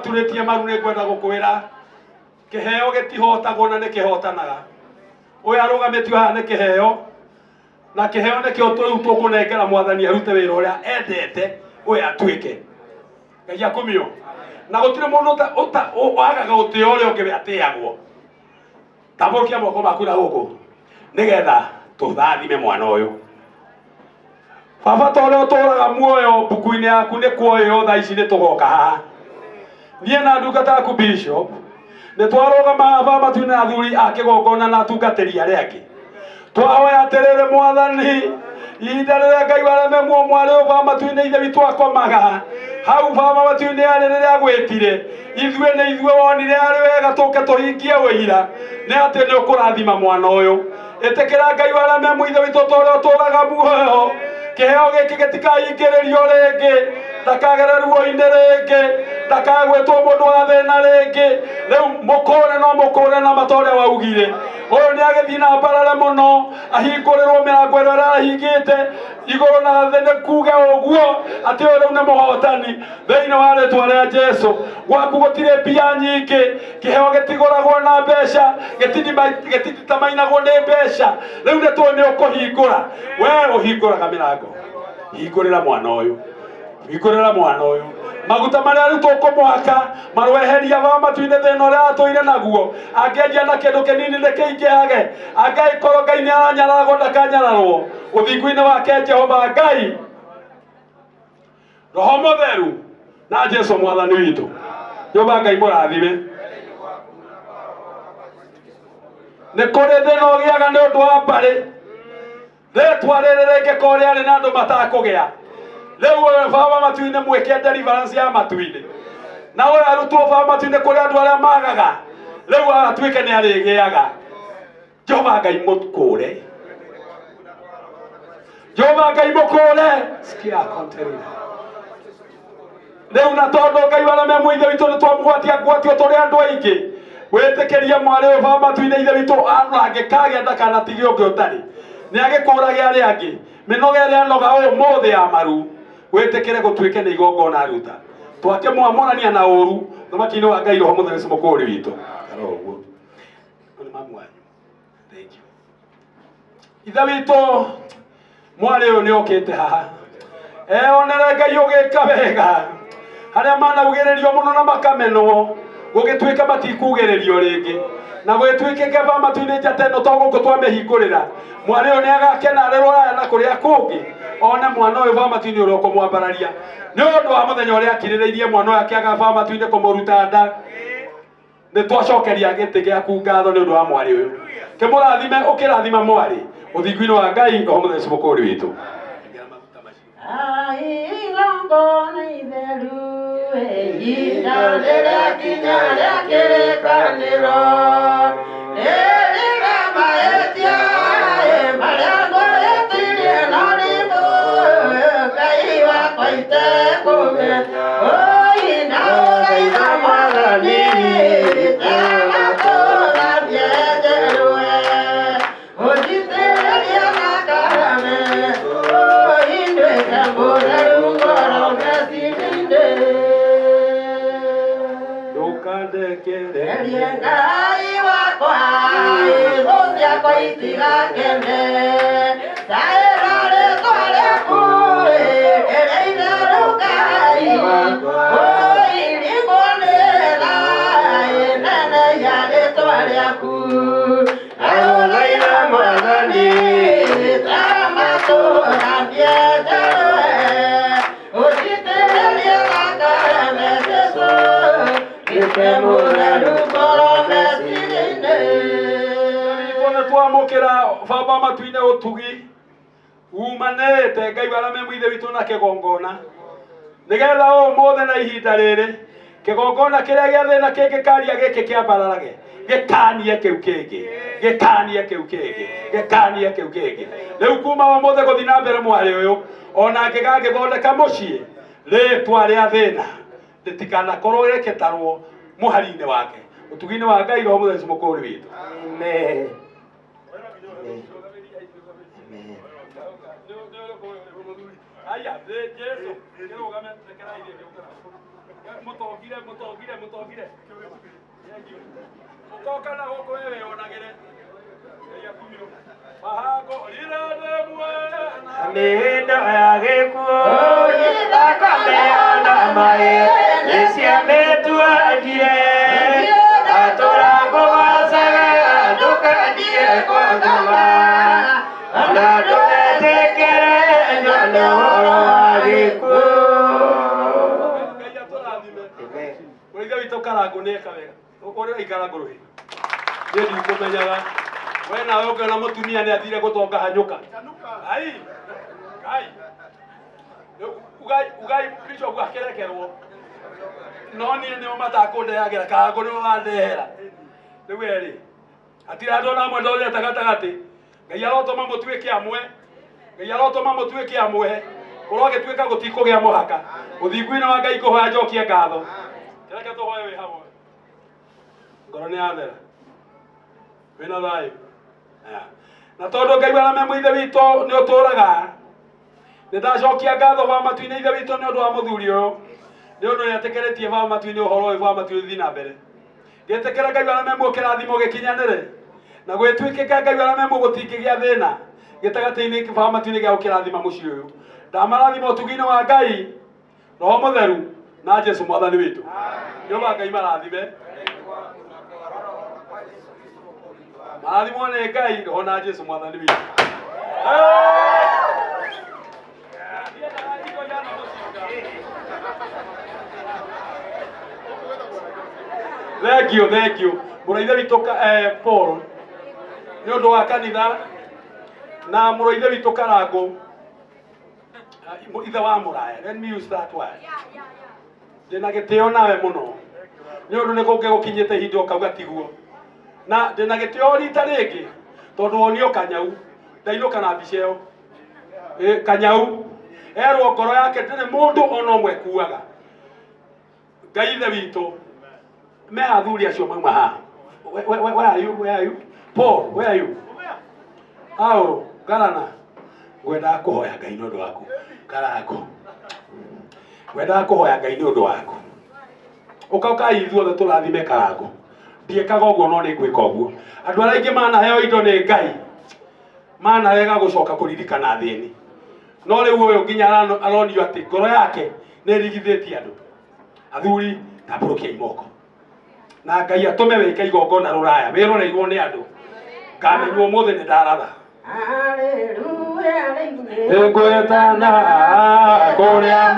Maturĩtie maru nĩ ngwenda gũkwĩra kĩheo gĩtihotagwo na nĩ kĩhotanaga. Ũyũ arũgamĩtio haha nĩ kĩheo, na kĩheo nĩkĩo rĩu tũkũnengera mwathani arute wĩra ũrĩa endete ũyũ atuĩke. Ngai akumio. Na gũtirĩ mũndũ wagaga gũtĩo ũrĩa ũngĩ we atĩagwo. Tambũrũkia moko maku na gũkũ nĩgetha tũrathime mwana ũyũ. Baba, ta ũrĩa ũtũũraga muoyo mbuku-inĩ yaku nĩ kuoyo thaa ici nĩ tũgoka haha. Niĩ na ndungata yaku Bishop nĩ twarũgama haha baba matu-inĩ na athuri a kĩgongona na atungatĩri arĩa angĩ. Twahoya atĩrĩrĩ mwathani, ihinda rĩrĩa Ngai warememwo mwarĩ ũyũ baba matu-inĩ ithe witũ akomaga hau baba matu-inĩ arĩ rĩrĩa agwĩtire, ithuĩ nĩ ithuĩ wonire arĩ wega tũke tũhingie ũira nĩ atĩ nĩ ũkũrathima mwana ũyũ. Ĩtĩkĩra Ngai warememwo ithe witũ ta ũrĩa ũtũũraga muoyo, kĩheo gĩkĩ gĩtikahingĩrĩrio rĩngĩ, ndakagere ruo-inĩ rĩngĩ, ndakagwĩtwo mũndũ wa thĩna rĩngĩ. Rĩu mũkũre no mũkũre na mata ũrĩa waugire. Ũyũ nĩ agĩthiĩ na mbarare mũno, ahingũrĩrwo mĩrango ĩrĩa ĩrahingĩte igũrũ na thĩ, nĩ kuge ũguo atĩ ũyũ rĩu nĩ mũhotani thĩinĩ wa rĩtwa rĩa Jesu. Gwaku gũtirĩ mbia nyingĩ, kĩheo gĩtigũragwo na mbeca, gĩtitamainagwo nĩ mbeca. Rĩu nĩ tũĩ nĩ ũkũhingũra, we ũhingũraga mĩrango. Hingũrĩra mwana ũyũ, hingũrĩra mwana ũyũ maguta marĩa rĩu tũkũmũhaka marweheria baba matu-inĩ thĩna ũrĩa atũire naguo. Angĩanjia na kĩndũ kĩnini nĩ kĩingĩhage, angĩkorwo Ngai nĩ aranyararagwo ndakanyararwo ũthingu-inĩ wake. Jehova Ngai, Roho Mũtheru na Jesu mwathani witũ, nyũmba Ngai mũrathime. Nĩ kũrĩ thĩna ũgĩaga nĩ ũndũ wa mbarĩ. Rĩtwa rĩrĩ rĩngĩkorwo rĩarĩ na andũ matakũgĩa, rĩu ũyũ baba matu-inĩ mwĩke deliverance ya matu-inĩ, na ũyũ arutwo baba matu-inĩ kũrĩ andũ arĩa magaga, rĩu atuĩke nĩ arĩgĩaga. Jehova Ngai mũkũre, Jehova Ngai mũkũre. Sikia konterina rĩu, na tondũ Ngai warĩa me mũithe witũ nĩ twamũgwatia ngwatio tũrĩ andũ aingĩ, wĩtĩkĩrie mwarĩ ũyũ baba matu-inĩ ithe witũ angĩkagĩa ndakanatige ũngĩ ũtarĩ, nĩ agĩkũrage arĩa angĩ mĩnoga ĩrĩa anoga ũmũthĩ ya maru, wĩtĩkĩre gũtuĩke nĩ igongona aruta, twakĩmwamũrania na ũru thamaki-inĩ wa Ngai Roho Mũtheru mũkũũri witũ. Karo ũguo nĩ mamu wanyu. Thank you. Ithe witũ, mwarĩ ũyũ nĩ okĩte haha eonere Ngai ũgĩka wega harĩa manaugĩrĩrio mũno na makamenwo, gũgĩtuĩka matikugĩrĩrio rĩngĩ, na gũgĩtuĩke ba matu-inĩ njata ĩno to gũkũ twamĩhingũrĩra. Mwarĩ ũyũ nĩ agakena arĩ rũraya na kũrĩa kũngĩ, one mwana ũyũ ba matu-inĩ ũrĩa ũkũmwambararia nĩ ũndũ wa mũthenya ũrĩa akirĩrĩirie mwana ũyũ akĩaga ba matu-inĩ kũmũruta nda. Nĩ twacokeria gĩtĩ gĩaku ngatho nĩ ũndũ wa mwarĩ ũyũ, kĩmũrathime ũkĩrathima mwarĩ ũthingu-inĩ wa Ngai Roho Mũtheru mũkũũri witũ. Igongona itheru, ihinda rĩrakinya rĩa kĩrĩkanĩro, rĩrĩra mahĩtia marĩa ngũhĩtirie, no nĩngũĩ Ngai wakwa itekũmenya. Oi, ndagũthaitha Mwathani, itagatũthambie njerũe, ũnjitĩrĩrie thakame, oi, nduĩke mũtheru ngoro meciria-inĩ. Ndũkandekere Erie Ngai wakwa, thũ ciakwa itigakene, ndaĩra rĩtwa rĩaku rĩrĩa itheru Ngai, oi, ringwo nĩ tha nene ya rĩtwa rĩaku. Ndagũthaitha Mwathani, tamatũthambie njerũe, ũnjitĩrĩrie thakame Jesũ, nduĩke mũtheru ngoro meciria-inĩ. Witũ nĩ twamũkĩra baba matu-inĩ ũtugi umanĩte Ngai warĩa me mũithe witũ na kĩgongona, nĩgetha ũmũthĩ na ihinda rĩrĩ kĩgongona kĩrĩa gĩa thĩna kĩngĩkaria gĩkĩ kĩambararage, gĩkanie kĩu kĩngĩ, gĩkanie kĩu kĩngĩ, gĩkanie kĩu kĩngĩ. Rĩu kuma ũmũthĩ gũthiĩ na mbere mwarĩ ũyũ ona angĩgagĩthondeka mũciĩ, rĩtwa rĩa thĩna rĩtikanakorwo rĩkĩtarwo mũhari-inĩ wake. Ũtugi-inĩ wa Ngai Roho Mũtheru mũkũũri witũ. Amen. Amen. Aya, Jesu, kĩrũgame, rekerai rĩngĩ. Mutongire mutongire mutongire. Ukoka na gũkũ we wĩonagĩre. Mahango rirane mwena. Mĩhĩndo ya gĩkuũ thakame ona maĩ nĩciamĩtuangire atũra ngũgocaga ndũkandie kwa ngoma ona ndũgetĩkĩre nyone ũhoro wa gĩkuũ. Ngai atũrathime. Mũrĩithe witũ Karangũ nĩeka wega. Ũrĩa ikarangũ rũhĩ. Niĩ ndikũmenyaga. We nawe ũngĩona mũtumia nĩ athire gũtonga hanyũka. Ai. Ngai. Ugai ugai bishop akerekerwo. No niĩ nĩo matakũndehagĩra Karangũ nĩo wandehera. Rĩu erĩ. Hatirĩ andũ ona amwe ndorete gatagatĩ. Ngai arotũma mũtuĩke amwe. Ngai arotũma mũtuĩke amwe. Kũrogĩtuĩka gũtikũgĩa mũhaka. Ũthingu-inĩ wa Ngai ngũhoya njokie ngatho. Reke tũhoe wĩ hamwe. Ngoro nĩ yathera. Wĩna thayũ. Na tondũ Ngai wa arĩa me ithe witũ nĩ ũtũraga. Nĩ ndacokia ngatho wa matu-inĩ ithe witũ nĩ ũndũ wa mũthuri ũyũ. Nĩ ũndũ nĩ etĩkĩrĩtie wa matu-inĩ ũhoro ũyũ wa matu-inĩ ũthiĩ na mbere. Ngĩtĩkĩra Ngai wa arĩa me kĩrathimo gĩkinyanĩre. Na gwĩtuĩkĩka Ngai wa arĩa me gũtingĩgĩa thĩna. Gĩtagatĩ-inĩ wa matu-inĩ gĩa gũkĩrathima mũciĩ ũyũ. Ndamarathima ũtugi-inĩ wa Ngai, Roho Mũtheru na Jesu mwathani witũ. Jehova Ngai marathime. Marathimwo nĩ Ngai, Roho na Jesu mwathani witũ. Thank you, thank you. Mũrũithe witũ Paul nĩ ũndũ wa kanitha na mũrũithe witũ Karangũ ithe wa mũraya. Let me use that word. Ndĩna gĩtĩo nawe mũno nĩ ũndũ nĩ kũngĩ gũkinyĩte ihinda ũkauga tiguo. Na ndĩna gĩtĩo rita rĩngĩ tondũ wonio kanyau ndainũka na mbica ĩyo. Kanyau erwo ngoro yake ndĩrĩ mũndũ ona ũmwe kuaga. Ngai ithe witũ me athuri acio mauma haha. Where are you? Where are you? Paul, where are you? Paulo, Garana. Ngwendaga kũhoya Ngai nĩ ũndũ waku. Karangũ. Ngwendaga kũhoya Ngai nĩ ũndũ waku. Ũka ithuothe tũrathime Karangũ. Ndiĩkaga ũguo no nĩ ngwĩka ũguo. Andũ arĩa aingĩ manaheo indo nĩ Ngai manarega gũcoka kũririkana athĩni. No rĩu ũyũ nginya aronio atĩ ngoro yake nĩ ĩrigithĩtie andũ. Athuri tambũrũkiai moko. Na Ngai atũme wĩke igongona rũraya wĩroreirwo nĩ andũ. Ngamenywo ũmũthĩ nĩ ndaratha. Hallelujah. Nĩngwĩtana kũrĩa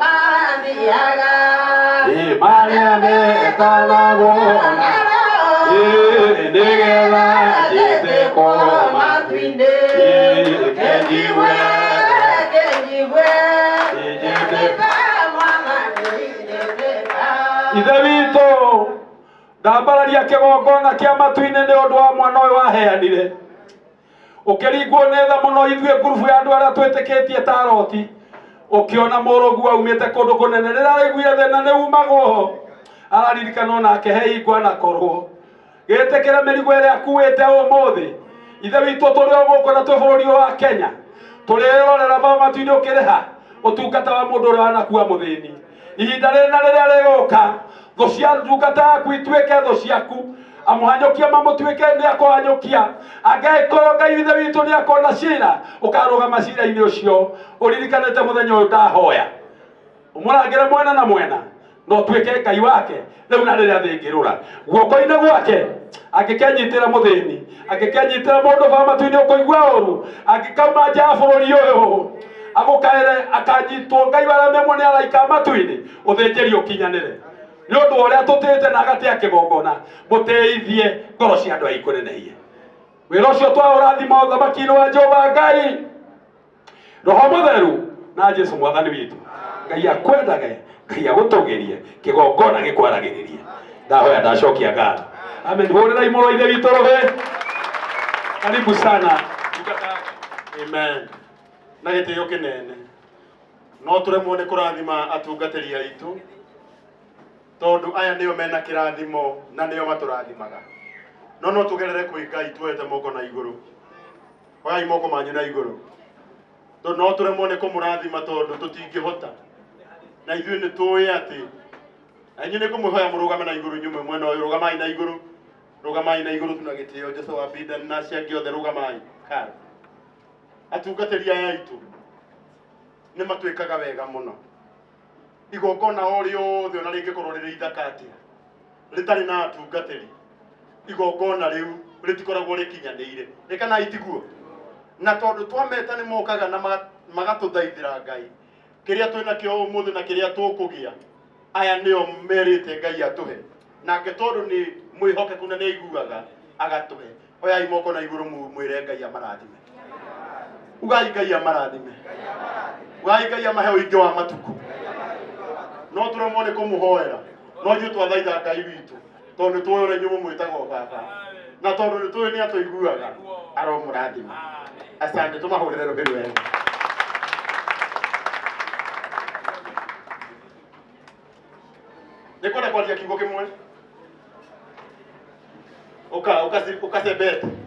mathiaga. Marĩa metanagwo nĩgetha njĩtĩkwo matu-inĩ. Kenjiwe. Kenjiwe. Njĩtĩkwo. Ithe witũ ndambararia kĩgongona kĩa matu-inĩ nĩ ũndũ wa mwana ũyũ waheanire. Ũkĩringwo nĩ tha mũno ithuĩ ngurubu ya andũ arĩa twĩtĩkĩtie ta Loti. Ũkĩona mũrũguo aumĩte kũndũ kũnene rĩrĩa araiguire thĩna nĩ umagwo ho. Araririkana onake he hingo anakorwo. Gĩtĩkĩre mĩrigo ĩrĩa akuĩte ũmũthĩ. Ithe witũ tũrĩ o gũkũ na twĩ bũrũri ũyũ wa Kenya. Tũrĩrorera bao matu-inĩ ũkĩrĩha ũtungata wa mũndũ ũrĩa wanakua mũthĩni. Ihinda rĩrĩ na rĩrĩa rĩgũka thũ cia ndungata yaku ituĩke thũ ciaku. Amũhanyũkia mamũtuĩke nĩ akũhanyũkia. Angĩkorwo Ngai ithe witũ nĩ akona cira ũkarũgama cira-inĩ ũcio ũririkanĩte mũthenya ũyũ ndahoya. Ũmũrangĩre mwena na mwena no tuĩke Ngai wake rĩu na rĩrĩa thĩ ĩngĩrũra. Guoko-inĩ gwake angĩkenyitĩra mũthĩni, angĩkenyitĩra mũndũ ba matu-inĩ ũkũigua ũru, angĩkauma nja ya bũrũri ũyũ agũkaĩre akanyitwo Ngai wa arĩa memwo nĩ araika a matu-inĩ ũthĩnjĩri ũkinyanĩre. Nĩ ũndũ wa ũrĩa tũtĩĩte na agatĩa kĩgongona mũtĩithie ngoro cia andũ aya ikũnenehie. Wĩra ũcio twaũrathima ũthamaki-inĩ wa Jehova Ngai, Roho Mũtheru na Jesu mwathani witũ. Ngai akwendage, Ngai agũtũgĩrie, kĩgongona gĩkwaragĩrĩrie. Ndahoya ndacokia ngatho. Amen. Hũrĩrai mũno ithe witũ rũhĩ. Karibu sana. Amen. Na gĩtĩo kĩnene. No tũremwo nĩ kũrathima atungatĩri aitũ tondũ aya nĩo mena kĩrathimo na nĩo matũrathimaga. No no tũgerere kwĩ Ngai tuoete moko na igũrũ. Oyai moko manyu na igũrũ. Tondũ no tũremwo nĩ kũmũrathima tondũ tũtingĩhota. Na ithuĩ nĩ tũĩ atĩ na inyuĩ nĩ ngũmwĩhoya mũrũgame na igũrũ inyuĩ mwĩ mwena ũyũ, rũgamai na igũrũ, rũgamai na igũrũ tuna gĩtĩo Jesũ wa Binda na acio angĩ othe rũgamai karo. Atungatĩri aya aitũ nĩ matwĩkaga wega mũno. Igongona o rĩothe ona rĩngĩkorwo rĩrĩ ithaka atĩa rĩtarĩ na atungatĩri, igongona rĩu rĩtikoragwo rĩkinyanĩire. Ĩ kana itiguo? Na tondũ twameta nĩ mokaga na magatũthaithĩra Ngai kĩrĩa twĩnakĩo ũmũthĩ na kĩrĩa tũkũgĩa, aya nĩo merĩte Ngai atũhe, nake tondũ nĩ mwĩhokeku na nĩ aiguaga agatũhe. Oyai moko na igũrũ mwĩre Ngai amarathime. Ugai Ngai amarathime. Ugai Ngai amahe ũingĩ wa matukũ. No tũremwo nĩ kũmũhoera, no ithuĩ twathaitha Ngai witũ tondũ nĩ tũĩ ũrĩa inyuĩ mũmwĩtaga o baba, na tondũ nĩ tũĩ nĩ atũiguaga, aromũrathima. Asante, tũmahũrĩre rũhĩ rwega. Nĩ kwenda kwaria kiugo kĩmwe. Ũka ũka ũkacembete.